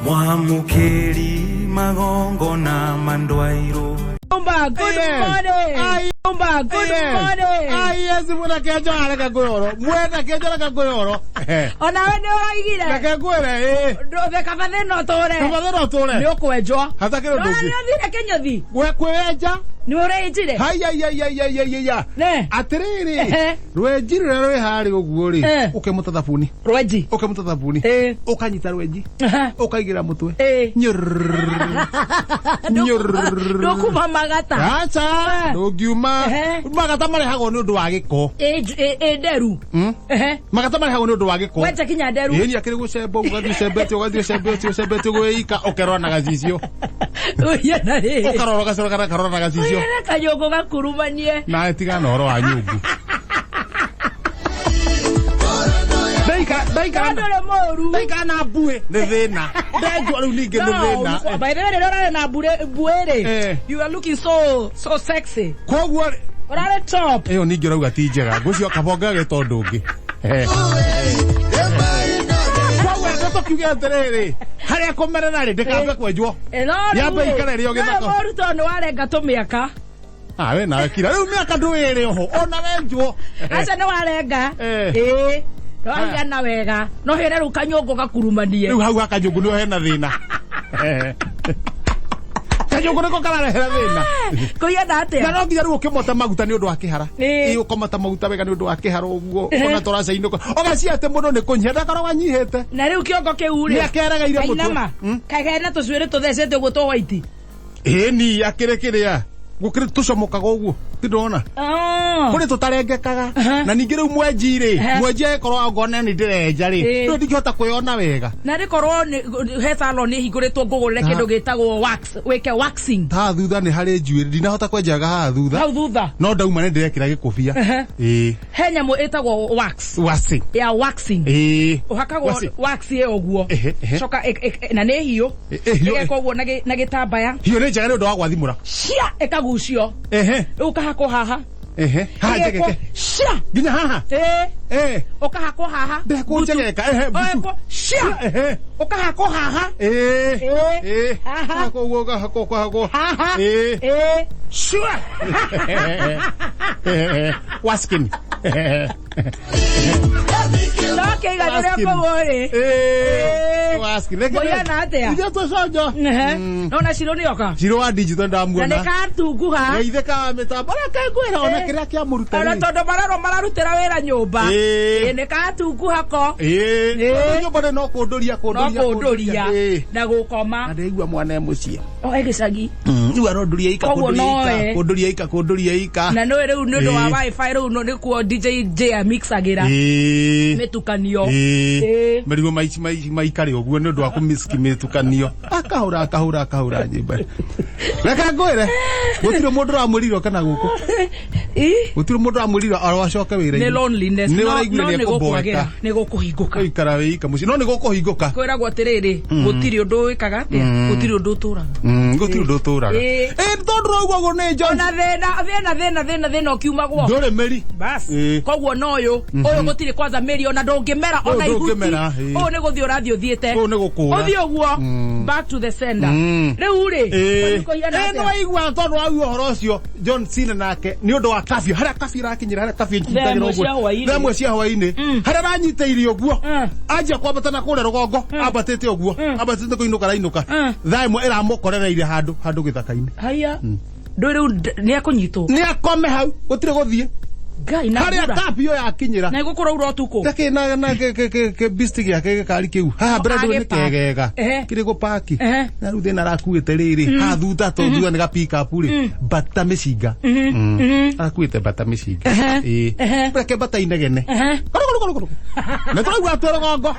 Mwamũkĩri magongona mandwairwo. Umba, good morning. Ai. Umba, good morning. Ai, yes, mwena kĩenjo reke ngwĩre mwena kĩenjo reke ngwĩre Onawe nĩ ũroigire. Reke ngwĩre ĩĩ. Ndũthe kaba thĩna ũtũre. Kaba thĩna ũtũre. Nĩ ũkwenjwo. Hatakĩrĩ ũndũ Ndona ũngĩ. nĩ ũthire kĩnyũthi. Gwe kwĩenja. Nĩ ũrĩnjire. Haiyaiyaiyaiyaiya. Ne. Atĩrĩrĩ. Ehe. Rwenji rũrĩa rwĩ harĩa ũguo rĩ. Eh. Ũkĩmũta thabuni. Rwenji. Ũkĩmũta thabuni. Eh. Ũkanyita rwenji. Aha. Ũkaigĩra mũtwe. Eh. Nyũrũrũ. Nyũrũrũ. Ndũkuma magata. Aca. Eh. Ndũngiuma. Ehe. Magata marehagwo nĩ ũndũ wa gĩko. Ĩ nderu. Ehe. Magata marehagwo nĩ ũndũ wa gĩko. Wenja kinya nderu. Ĩni akĩrĩ gũcemba ũguo ũgathiĩ ũcembete ũgathiĩ ũcembete ũcembete gwĩika ũkerora na gacicio. Ũyũ na rĩrĩ. Ũkarora ũgacoka kana karora na gacicio. Ũyũ na kanyũngũ gakurumanie. Nawe tigana na ũhoro wa nyũngũ. Ndaikara ndaikara Tondũ nĩ mũru. ndaikara na mbuĩ nĩ thĩna. Ndenjwo rĩu ningĩ nĩ thĩna. No, by the way, rĩrĩa ũrarĩ na mbuĩ rĩ, Eh. you are looking so so sexy. Koguo rĩ- Ũrarĩ top. ĩyo ningĩ ũrauga ti njega. Ngũcio kabonga gĩta ũndũ ũngĩ. Eh. Koguo reke tũkiuge atĩrĩrĩ, harĩa kũmerera rĩ ndĩkambe kwenjwo. Eh, no rĩu Yambe rĩ, ikare rĩo gĩthaka. no mũru tondũ nĩ warenga tũmĩaka. Ah, we nawe kira. Rĩu mĩaka ndũĩrĩ oho. Ona wenjwo. Aca nĩ warenga. Eh. Ĩĩ. Nĩwahingana wega. No hĩre rĩu kanyũngũ gakurumanie. Rĩu hau ha kanyũngũ nĩho hena thĩna. Kanyũngũ nĩko kararehera thĩna. Kũigana atĩa? Na no nginya rĩu ũkĩmota maguta nĩ ũndũ wa kĩhara. Ĩĩ. Ĩĩ ũkomota maguta wega nĩ ũndũ wa kĩhara ũguo. Ona tũracainĩ ũko. Ũgacia atĩ mũndũ nĩ kũnyiha ndakoragwo anyihĩte. Na rĩu kĩongo kĩu rĩ. Nĩ akeregeire mũtwe. Kainama. Kaigana tũcuĩrĩ tũthecete ũguo tũ white. Ĩĩ ni akĩrĩ kĩrĩa. Gũkĩrĩ tũcomokaga ũguo. Ti ndona. Ah. Kũrĩ tũtarengekaga. Aha. Na ningĩ rĩu mwenji rĩ, Aha. mwenji agĩkorwo angona nĩ ndĩrenja rĩ, Ĩĩ. rĩu ndingĩhota kwĩona wega. Na rĩkorwo he salon ĩhingũrĩtwo ngũgũrĩre kĩndũ gĩtagwo wax, wĩke waxing. Haha thutha nĩ harĩ njuĩrĩ, ndinahota kwenjaga haha thutha. Hau thutha. No ndauma nĩ ndĩrekĩra gĩkũbia. Ehe. Ĩĩ. He nyamũ ĩtagwo wax. Waxing. Ya waxing. Ĩĩ. Ũhakagwo Waxing. wax ĩyo ũguo. Ehe, ehe. Coka na nĩ hiũ. Ĩ- hiũ, Ĩgekwo ũguo na gĩtambaya. Hiũ nĩ njega nĩ ũndũ wa gwathimũra. Cia ĩkagucio. Ehe. Rĩu ũkahakwo haha. Ehe. Haha Ĩgekwo njegeke. cia. Nginya haha. Ĩĩ. Eh. Ũkahakwo haha. Ndekwo njegeka. Ehe. Mbutu. Ũgekwo cia. Ehe. Ũkahakwo haha. Ĩĩ. Ĩĩ. Ĩĩ. Haha. Hakwo ũguo ũkahakwo ũkahakwo. Haha. Ĩĩ. Ĩĩ. Sure. Waskin. No kĩiganĩre kũu rĩ. Ĩĩ. Waskin. Reke. Mũigana atĩa? Ithuĩ twĩconjo. Ehe. Nona Shiro nĩoka. Ciro wa digital Na ndamuona. nĩ katunguha. Geithe ka mĩtambo. Reke ngwĩre ona Ĩĩ. kĩrĩa kĩamũruta Ona rĩ. tondũ mararwo mararutĩra wĩra nyũmba. Ĩĩ. Ĩĩ nĩ katunguha ko. Ĩĩ. Ĩĩ. Tondũ nyũmba nĩ no kũndũria No kũndũria kũndũria Ĩĩ. na gũkoma. Na ndĩraigua mwana e mũciĩ. O e gĩcagi. Rĩu arondũria ika Koguo kũndũria ika nowe. kũndũria ika kũndũria ika. Na nĩ rĩu nĩ ũndũ wa Ĩĩ. wifi rĩu nĩkuo DJ J amixagĩra Ĩĩ. mĩtukanio. Ĩĩ. Ĩĩ. Mĩrigo maikare ũguo nĩ ũndũ wa kũmĩski mĩtukanio. Akahũra akahũra akahũra nyĩmba. Reke ngwĩre gũtirĩ mũndũ ũramwĩrire kana gũkũ. Ĩ. Gũtirĩ mũndũ ũramwĩrire oro acoke wĩra-inĩ. Nĩ loneliness. Nĩ No ũraiguire no nĩ nĩ ekũmboeka. gũkwagĩra. Nĩ gũkũhingũka. Gũikara wĩ ika mũciĩ. No nĩ gũkũhingũka. Kwĩragwo atĩrĩrĩ, gũtirĩ ũndũ wĩkaga atĩa, gũtirĩ ũndũ ũtũraga. Gũtirĩ ũndũ ũtũraga. Ĩĩ. Ĩĩ tondũ ũraigua ũguo nĩ John. Ona thĩna thĩna thĩna thĩna thĩna ũkiumagwo. Ndũrĩ mĩri. Bas. Ĩĩ. Koguo no ũyũ, ũyũ gũtirĩ kwanza mĩri ona ndũngĩmera ona Ũyũ ihuti. ndũngĩmera, ĩĩ. Ũyũ nĩ gũthiĩ ũrathiĩ ũthiĩte. Ũyũ nĩ gũkũra. Ũthiĩ ũguo back to the sender. Rĩu rĩ, Ĩĩ. kũhiana Ĩĩ atĩa? nĩ waigua tondũ waigua ũhoro ũcio John Cena nake nĩ ũndũ wa kafyu harĩa kafyu ĩrakinyĩra harĩa kafyu Thaa ĩmwe cia hwaĩ-inĩ. thaa ĩmwe cia hwaĩ-inĩ harĩa aranyitĩire ũguo Mm. anjia kwambata na kũrĩa rũgongo ambatĩte ũguo ambatĩte kũinũka arainũka thaa ĩmwe ĩramũkorereire handũ handũ gĩthaka-inĩ Haya. Ndũĩ rĩu nĩ ekũnyitwo. nĩ akome hau gũtirĩ gũthiĩ Ngai na harĩa mbura. kafyu yakinyĩra Na ĩgũkũraura ũtukũ. Ndakĩ na na ke ke ke ke beast gĩake gĩkari kĩu haha mbere ndũĩ nĩ Agĩpark. kegega Ehe. kĩrĩ gũpaki Ehe. na rĩu thĩna arakuĩte rĩrĩ haha thutha to thutha nĩ ga pick up rĩ bata mĩcinga arakuĩte bata mĩcinga ĩĩ Ehe. reke bata inegene Ehe. koro koro koro koro na tũraigua atĩ rũgongo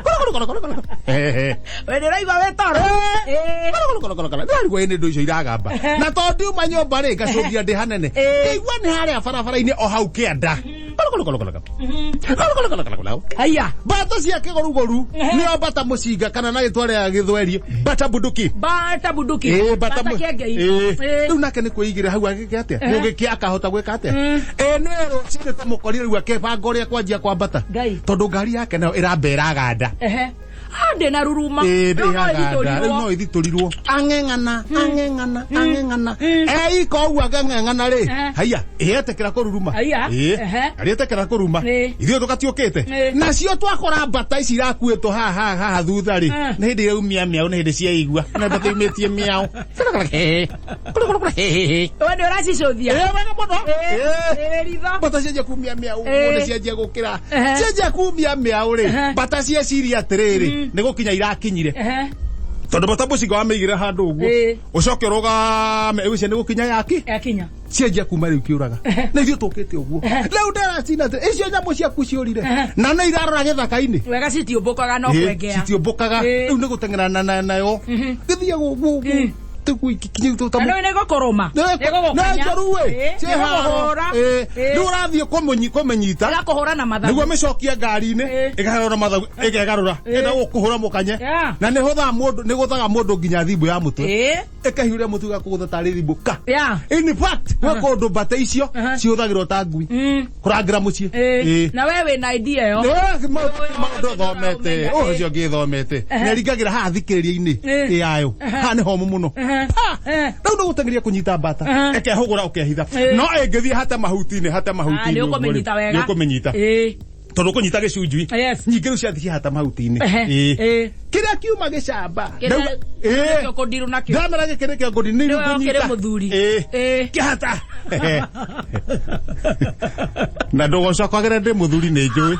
koro koro koro koro koro Ehe. We ndĩraigua wĩ toro. Ĩĩ. Koro koro koro koro ndĩraigua ĩ nĩ ndũ icio iragamba na tondũ ndiuma nyũmba rĩ ngacũngia ndĩ hanene Ĩĩ. ngaigua nĩ harĩa barabara-inĩ o hau kĩanda koro koro koro koro koro koro koro koro koro Haya. mbata cia kĩgorugoru nĩo mbata mũcinga kana na rĩtwa rĩa gĩthweri mbata bunduki Bata bunduki. Ĩĩ, mbata Bata kĩengei. Ĩĩ. Ĩĩ. Rĩu nake nĩ kwĩigĩra hau agĩke atĩa gũgĩkĩa akahota gwĩka atĩa ĩĩ nĩ rũcinĩ tũmũkorire rĩu akĩbanga ũrĩa kwanjia kwambata Ngai. tondũ ngari yake nayo ĩramba ĩraganda Ehe. Ah, ndĩ na ruruma. Ĩĩ, Rĩu no ndĩhaganda. Rĩu ĩthitũrirwo. no ĩthitũrirwo ang'eng'ana ang'eng'ana ang'eng'ana eika ũguo ang'eng'ana rĩ, Eh. haiya ĩetĩkĩra kũruruma. Haiya. Ĩĩ, Ehe. arĩetĩkĩra kũruma. Ĩĩ. Ithuĩ tũgatiũkĩte Ĩĩ. nacio twakora mbata ici irakuĩtwo haha haha thutha rĩ, Eh. nĩ hĩndĩ iraumia mĩaũ, nĩ hĩndĩ ciaigua na mbata imĩtie mĩaũ. We nĩ ũracicũthia. Ĩĩ, wega mũno. Ĩĩ. Ĩĩ, ritho. Mbata cianjia kumia mĩaũ, Ĩĩ. nĩ cianjia gũkĩra, Ehe. cianjia kumia mĩaũ rĩ, Ehe. mbata cieciria atĩrĩrĩ, nĩ gũkinya irakinyire, Ehe. tondũ mbata mũcinga wamĩigĩra handũ ũguo, Ĩĩ. ũcoke ũrũgame ĩgũcia nĩ gũkinya yaki. Yakinya. Cianjia kuma rĩu kĩũraga na ithuĩ tũkĩte ũguo rĩu nderacina atĩ icio nyamũ ciaku ciũrire na nĩ irarora gĩthaka-inĩ. Wega citiũmbũkaga no Ĩĩ, kwengea. citiũmbũkaga. Ĩĩ. Rĩu nĩ gũteng'erana nayo gĩthiaga ũguo ũguo Na nĩ nĩgũkũrũma. Nĩgũgũkanya. njoruĩ. Ĩĩ, nĩgũkũhũra. Ĩĩ. Rĩu ũrathiĩ kũmĩnyita Ĩgakũhũra na mathagu. nĩguo mĩcokie ngari-inĩ. Ĩĩ. Ĩkagarũra mathagu, ĩkegarũra, ĩenda gũkũhũra mũkanye. Yeah. Na nĩ hũthaga mũndũ, nĩ gũthaga mũndũ nginya thimũ ya mũtwe. Ĩĩ. Ĩkahiũria mũtwe gakũgũtha tarĩ thimũ ka. Yeah. In fact, gwĩ kũndũ mbata icio Uh-huh. cihũthagĩrwo ta ngui kũrangĩra mũciĩ. Ĩĩ. Ĩĩ. Na we wĩna idea ĩyo. Nĩ maũndũ thomete Ĩĩ. ũcio ngĩthomete nĩaringagĩra haha thikĩrĩria-inĩ. Ĩĩ. Ĩyayo haha nĩ homũ mũno. Pa! Eh. Rĩu nĩ gũteng'eria kũnyita mbata, ĩkehũgũra ũkehitha, Ĩĩ. no ĩngĩthiĩ hate mahuti-inĩ, hate Ah, mahuti-inĩ nĩ ũguo rĩ, ũkũmĩnyita wega. nĩ ũkũmĩnyita Ĩĩ. tondũ ũkũnyita gĩcunjui. Yes. Nyingĩ rĩu ciathiĩ hata mahuti-inĩ. Ehe. Ĩĩ. Ĩĩ. Kĩrĩa kiuma gĩcamba. Kĩrĩa- Ĩĩ. kĩo kũndirũ nakĩo. Ndamera gĩkĩ nĩkĩo ngũndi nĩ Nĩwe ũkĩrĩ ngũnyita. mũthuri. Ĩĩ. Ĩĩ. Kĩhata na ndũgocokagĩre ndĩ mũthuri, nĩ njũĩ,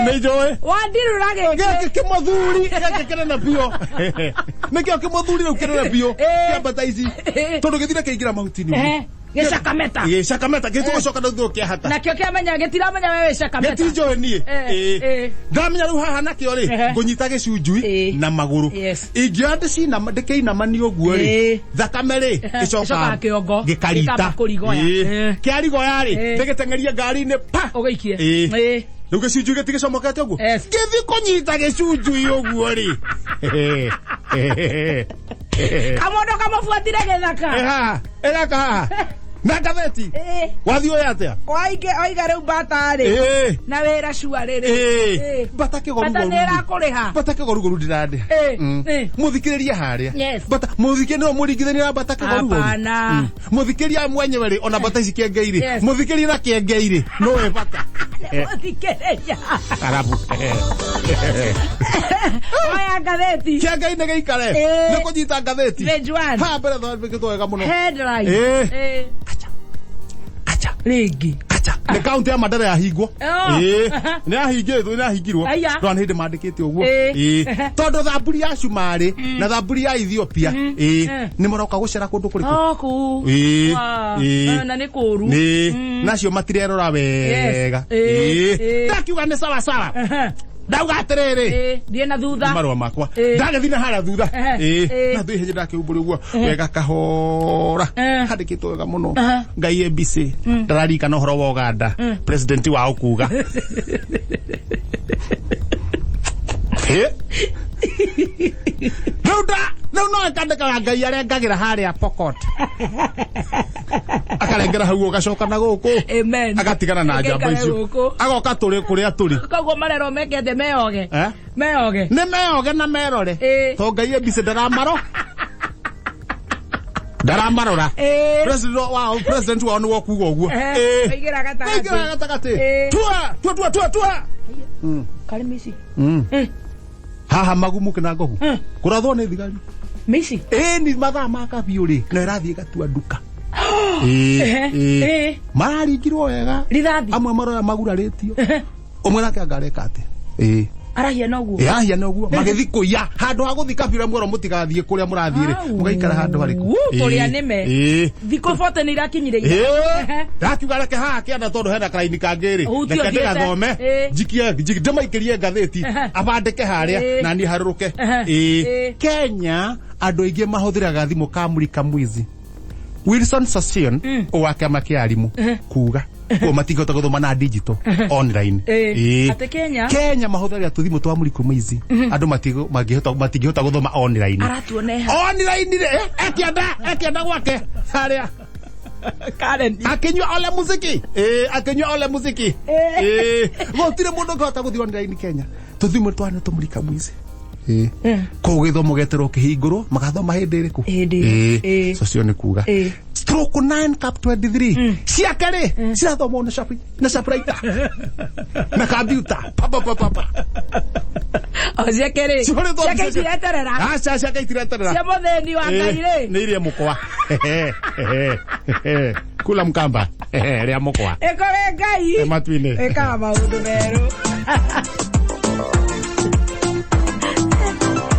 nĩ njũĩ. Wandirũra gĩkĩ. Gĩkĩ kĩmũthuri gĩkĩ kĩnene biũ, nĩkĩo kĩmũthuri rĩu kĩnene biũ Ĩĩ. kĩa mbata ici, Ĩĩ. tondũ gĩthire kĩingĩra mahuti-inĩ. Ehe. Gĩcakameta. Gĩcakameta gĩtũgũcoka na thutha kĩahata. Nakĩo kĩamenya gĩtiramenya we wĩ cakameta. Gĩtinjũĩ niĩ. Eh, Ĩĩ. eh. Ndamenya rĩu haha nakĩo rĩ, Ehe. ngũnyita gĩcunjui Ĩĩ. na magũrũ. Yes. Ingĩoya ndĩkĩinamani ũguo rĩ, Ĩĩ. thakame rĩ, Ehe. ĩcokaga Ĩcokaga kĩongo. gĩkarita. Gĩkamba kũrigoya. Ĩĩ. Ĩĩ. Kĩarigoya rĩ, Ĩĩ. ndĩgĩteng'erie ngari-inĩ pa. Ũgĩikie. Ĩĩ. Ĩĩ. Rĩu gĩcunjui gĩtigĩcomokete ũguo. Yes. Gĩthiĩ kũnyita gĩcunjui ũguo rĩ, Kamondo kamũbuatire gĩthaka. ĩ haha ĩgaka haha na ngathĩti. Ĩĩ. Wathiĩ ũyũ atĩa? Oiga rĩu mbata rĩ. Ĩĩ. Na wĩra cua rĩrĩ. Ĩĩ. Ĩĩ. Mbata Mbata nĩ kĩgorugoru. ĩrakũrĩha. Mbata kĩgorugoru ndirandĩha. Ĩĩ. Ĩĩ. Mũthikĩrĩrie harĩa. Yes. Mbata mũthikĩrĩria no mũringithania na mbata kĩgorugoru. Hapana. Mũthikĩria mwenyewe rĩ, ona mbata ici kĩengei rĩ, Yes. mũthikĩria na kĩengei rĩ, no we bata. Mũthikĩrĩria. Arabu. Oya ngathĩti. Kĩengei nĩ gĩikare. Ĩĩ. Nĩ kũnyita ngathĩti. Page one. Haha mbere thondeketwo wega mũno. Headline. Ĩĩ. Ĩĩ. Kacha. Rĩngĩ. Kacha. Nĩ kaunti ya Mandera yahingwo. Oh. Ĩĩ. Nĩ yahingĩtwo, nĩ yahingirwo. Aya. Ndona hĩndĩ mandĩkĩte ũguo. Ĩĩ. Ĩĩ. Tondũ thamburi ya Cumarĩ na thamburi ya Ethiopia, ĩĩ, Eh. nĩ maroka gũcera kũndũ kũrĩkũ? Oh, kũu. Ĩĩ. Ah, Ĩĩ. na nĩ kũũru. Nĩ nacio matirerora wega. Ĩĩ. Ĩĩ. Ĩĩ. Ndakiuga nĩ sawa sawa. Ehe. Ndauga atĩrĩrĩ, Ĩĩ, thiĩ na thutha. marũa makwa Ĩĩ. ndagĩthiĩ na harĩa thutha. Ehe. Ĩĩ. Ĩĩ. Na thutha ndakĩhumbũria ũguo wega kahora, Eh. handĩkĩtwo wega mũno. Aha. Ngai ABC ndararikana ũhoro wa Uganda president wao kuga. Ĩ. Rĩu nda rĩu no ĩkandĩkaga Ngai arengagĩra harĩa Pokot, akarengera hau, ũgacoka na gũkũ. Amen. Agatigana na njamba Ngaikare icio, gũkũ. agoka tũrĩ kũrĩa tũrĩ. Koguo marerwo mekete meoge. Eh? Meoge. Nĩ meoge na merore. Ĩĩ. To Ngai ABC ndaramarora. Ĩĩ. President wao nĩwe ũkuga ũguo. Ehe, Ĩĩ. aingĩra gatagatĩ. Aingĩra gatagatĩ. Ĩĩ. Tua tua tua tua tua. Karĩ mĩici. Haha magumu kĩna ngogu kũrathwo nĩ thigari. Mĩici. Ĩĩ, ni mathaa ma kabiũ rĩ, na ĩrathiĩ ĩgatua nduka. Ĩĩ, Ehe, ĩĩ. ĩĩ. Mararingirwo wega. Rithathi. Amwe maroya magurarĩtio, ũmwe nake anga areka atĩa. Ĩĩ. Arahiana ũguo. Ĩrahiana ũguo magĩthi kũiya handũ ha gũthi kabira mwero mũtigathiĩ kũrĩa mũrathiĩ rĩ, Au. mũgaikara handũ harĩkũ? Kũrĩa nĩme. Ĩĩ. Thikũ 40 nĩ irakinyire ira. Ĩĩ. Ndakiuga reke haha kĩanda tondũ hena karaini kangĩ rĩ, Ũhutie reke ũthiĩte. ndĩgathome, Ĩĩ. njikie ndĩmaikĩrie ngathĩti, Ehe. abandĩke harĩa Ĩĩ. na niĩ harũrũke. Ehe. Ĩĩ. Ĩĩ. Kenya andũ aingĩ mahũthĩraga thimũ kamũrika mwizi Wilson Sassion wa kĩama kĩa arimũ kuga kuo matingĩhota gũthoma na digital online. Ĩĩ. Ĩĩ. Atĩ Kenya? Kenya mahũthagĩra tũthimũ twa mũriko mwizi, andũ matingĩhota gũthoma online. Aratuoneha. Online rĩ, ekienda ekienda gwake harĩa. Karen. Akinyua ole muziki. Akinyua ole muziki. Gũtirĩ mũndũ ũngĩhota gũthiĩ online Kenya. Tũthimũ twana tũmũrika mwizi. Kũu gĩthomo geterwo kĩhingũrwo magathoma hĩndĩ ĩrĩkũ? Hĩndĩ ĩrĩkũ? Socio nĩ kuga. Stroke 9 cap 23 ciake rĩ cirathomwo na na sharpwriter na computer pa pa pa pa. O ciake rĩ. Cihũrĩtwo Ciake mbica. itireterera. Aca, ciake itireterera. Cia mũthĩni wa Ngai rĩ. Nĩ iria mũkwa. Kula mkamba rĩa mũkwa. Ĩkũrĩ Ngai. Matu-inĩ. Ĩkaga maũndũ merũ.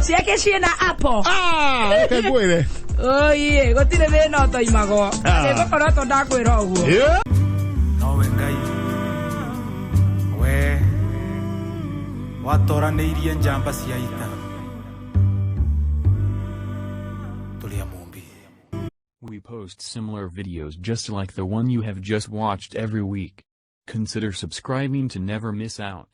Ciake ciĩna apple. Ah, reke ngwĩre. Oiĩ, gũtirĩ thĩna ũtoimagwo. Nĩgũkorwo to ndakwĩra ũguo. Nowe Ngai we watoranĩirie njamba cia ita tũrĩ a Mũmbi. We post similar videos just like the one you have just watched every week. Consider subscribing to never miss out.